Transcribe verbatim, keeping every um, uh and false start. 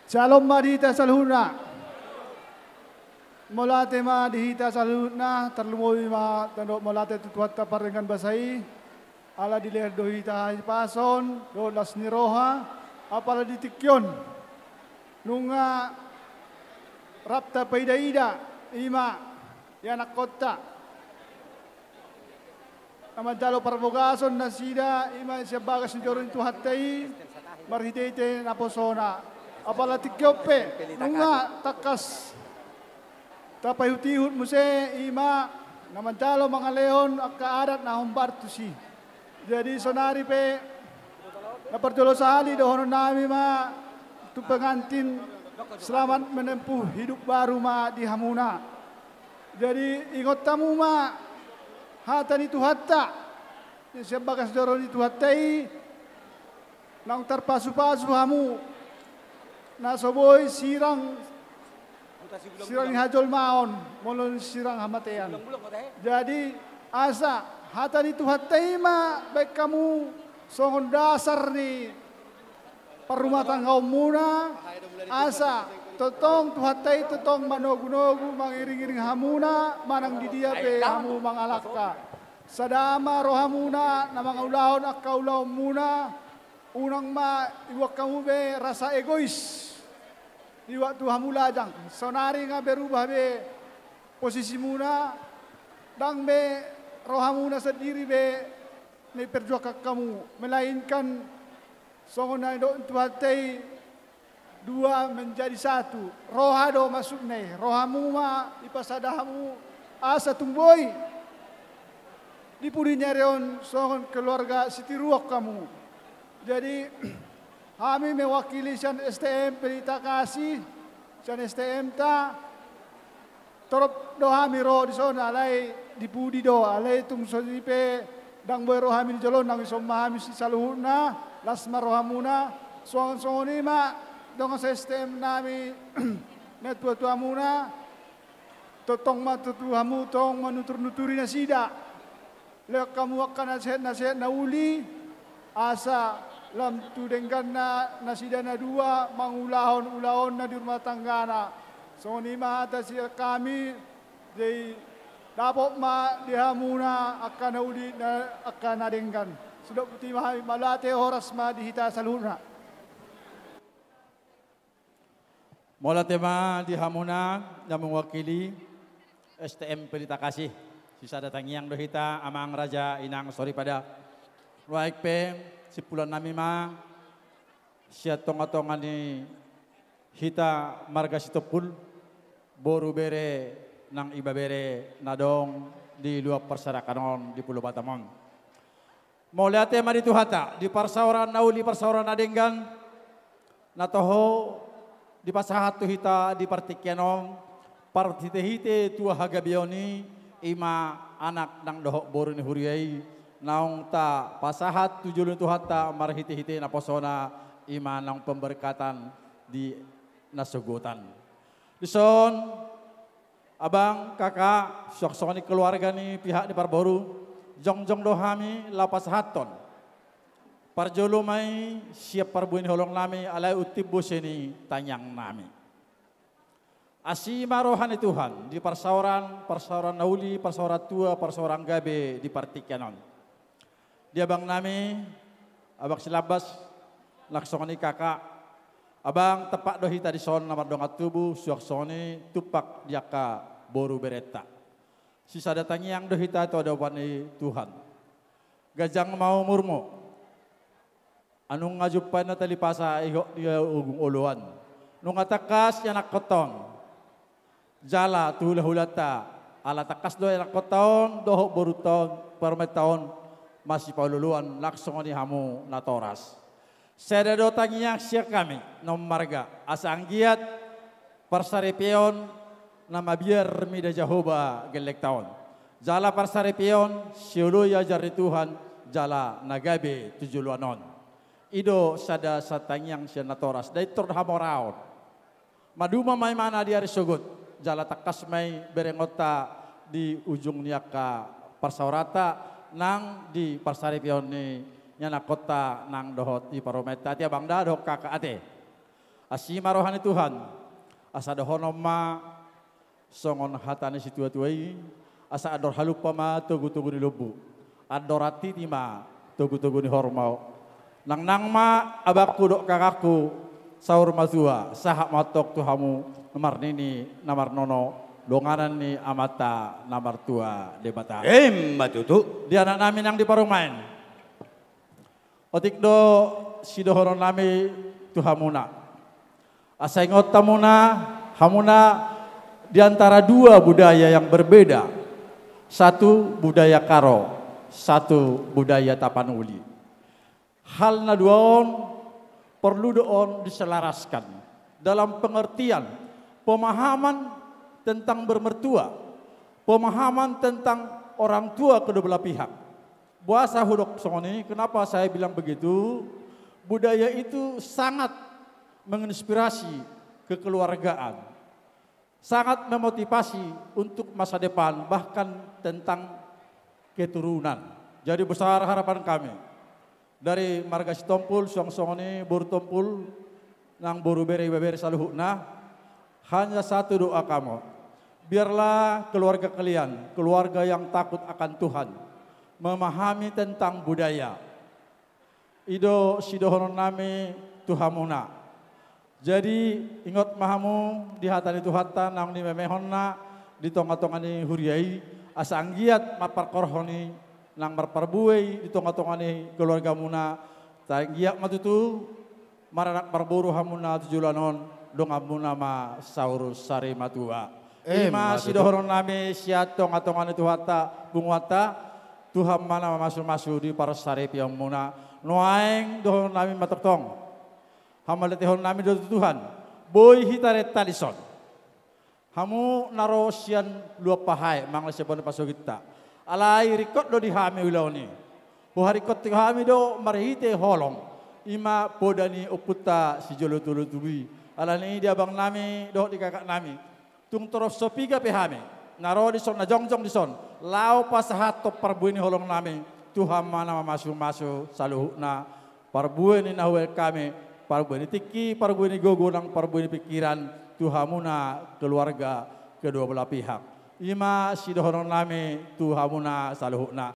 Syalom ma di hita saluhutna. Mauliate ma di hita saluhutna, tarlumobi ma tandok mauliate tu Tuhanta pardenggan basa i, ala dilehon do hita hahipason dohot las ni roha, apala di tingki on nunga rap tapaida-ida, i ma ianakkonta na manjalo parbogason nasida, i ma sian bagas ni joro ni Tuhanta i, marhite-hite naposona. Apala tingki on pe nunga tangkas tapaihut-ihut muse, i ma na manjalo mangalehon angka adat na hombar tusi. Jadi saonari pe na parjolo sahali dohonon nami ma tu pengantin, selamat menempuh hidup baru ma di hamuna. Jadi ingot hamu ma hata ni Tuhanta, sian bagas joro ni Tuhanta i, naung tarpasu-pasu hamu, na so boi sirang, sirang ni hajolmaon, molo sirang hamatean. Jadi asa hata ni Tuhanta i ma baen hamu songon dasar ni parrumatanggaonmuna, asa tongtong Tuhanta i tongtong manogu-nogu, mangiring-iring hamuna manang di dia pe hamu mangalangka. Sada ma rohamuna na mangulahon angka ulaonmuna, unang ma iboan hamu be rasa egois di waktu hamu lajang. Saonari nga berubah be posisimuna, ndang be rohamuna sandiri be na iperjuangkan hamu, melainkan songon na nidok ni Tuhanta i, dua menjadi satu. Roha do maksudna i, rohamu ma ipasada hamu asa tung boi di pudi ni ari on songon keluarga sitiruon hamu. Jadi hami mewakili sian S T M Pelita Kasih, sian S T M ta, torop do hami ro dison, alai di pudi do, alai tung songon i pe ndang boi ro hami di jolo on, naung dison ma hami sisaluhutna, las ma rohamuna. Songon-songon i ma dongan sa-S T M nami, natua-tuamuna, tongtong ma tutu hamu tong manutur-nuturi nasida. Lehon hamu angka nasehat-nasehat na uli, asa lam tu dengganna nasida na dua mangulahon ulaonna di rumah tanggana. Songon i ma hata sian hami, jadi dapot ma di hamuna angka na uli, na, angka na denggan. Sidok boti ma hami, mauliate, horas ma di hita saluhutna. Mauliate ma di hamuna na mewakili S T M Pelita Kasih. Sisada tangiang do hita, amang raja, inang soripada. Nuaeng pe, simpulan nami ma sian tonga-tonga ni hita marga Sitompul, boru, bere nang ibebere na adong di luat parserahan on di Pulo Batam on. Mauliate ma di Tuhanta, di parsaoran na uli, parsaoran na denggan, na toho dipasahat tu hita di partingkian on, marhite-hite tua hagabeon i, i ma anak nang dohot boru ni huria i, naung tapasahat tu jolo ni Tuhanta marhite-hite naposona, i ma naung pemberkatan di nasogotan. Dison, abang, kakak, suang songon i keluarga ni pihak ni parboru, jongjong do hami laho pasahathon parjolo ma i sian parbue ni holong nami, alai untimbo sian i tangiang nami. Asi ma roha ni Tuhan di parsaoran, parsaoran na uli, parsaoran tua, parsaoran gabe di partingkian on. Di abang nami, abang Silambas, nang songon i kakak, abang, tempat do hita dison na mardongan tubu, suang songon i tumpak di angka boru berenta. Sisada tangiang do hita tu adopan ni Tuhan. Ganjang ma umurmu. Nunga jumpang na talipasa ihot ni ogung oloan. Nunga tangkas ianakkonta on. Jala tu hula-hulanta, ala tangkas do ianakkonta on dohot borunta on, parumaenta on, masipaolo-oloan, nang songon i hamu natoras. Sada do tangiang sian hami na ummarga, asa anggiat parsaripeon na mabiar mida Jahowa gellengta on. Jala parsaripeon sioloi ajar ni Tuhan, jala na gabe tu joloan on. I do sada, sada tangiang sian natoras, daintor hamoraon. Maduma ma imana di ari sogot, jala tangkas ma i berengonta di ujung ni angka parsaoranta, nang di parsaripeon ni ianakkonta nang dohot di parumaenta, ate abang da dohot kakak, ate. Asi ma roha ni Tuhan, asa dohonon ma songon hata ni situatua i, asa andor halumpang ma togutogu ni lombu, andor hatiti ma togutogu ni horbo. Nangnang ma abangku dohot kakakku, saur matua, sahat ma antong tu hamu na marnini na marnono, donganan ni Amanta na martua Debata. Emma tutu. Di anaknami nang di parumaen. Otik do sidohononnami tu hamuna. Asa ingot hamuna, hamuna di antara dua budaya yang berbeda. Satu budaya Karo, satu budaya Tapanuli. Hal na dua on porlu do on diselaraskan dalam pengertian pemahaman tentang bermertua, pemahaman tentang orang tua kedua belah pihak. Boasa hudok songon i, kenapa saya bilang begitu? Budaya itu sangat menginspirasi kekeluargaan, sangat memotivasi untuk masa depan, bahkan tentang keturunan. Jadi besar harapan kami dari marga Sitompul, suang songon i boru Tompul, nang boru, bere, ibebere saluhutna, hanya satu doa kami. Biarlah keluarga kalian keluarga yang takut akan Tuhan, memahami tentang budaya. I do sidohononnami tu hamuna. Jadi, ingot ma hamu di hata ni Tuhanta naung nimemehonna di tongatonga ni huria i, asa anggiat marparkorhon i nang marparbue i di tongatonga ni keluargamuna. Sai anggiat ma tutu maranak marboru hamuna tu joloan on, donganmuna ma saur sari matua. Ima tutu. I ma sidohononnami sian tongatonga ni Tuhanta, punguanta. Tuhan ma na mamasumasu di parsaripeonmuna. Nuaeng dohononnami ma tongtong, hamalehonnami do tu Tuhan, boi hita renta dison. Hamu na ro sian luat pahae manang sian bona pasogitta, alai ringkot do di hami ulaon i. Huharingkothon hami do marhite holong, ima poda ni ompunta sijolo tolu tubu i. Alani i di abangnami dohot di kakaknami, tung torop so piga pe hami na ro dison, na jongjong dison, laho pasahathon parbue ni holongnami, Tuhan ma na mamasumasu saluhutna. Parbue ni na hubahen hami, parbue ni tingki, parbue ni gogo nang parbue ni pingkiran, tu hamuna keluarga kedua belah pihak. Ima sidohononnami tu hamuna saluhutna.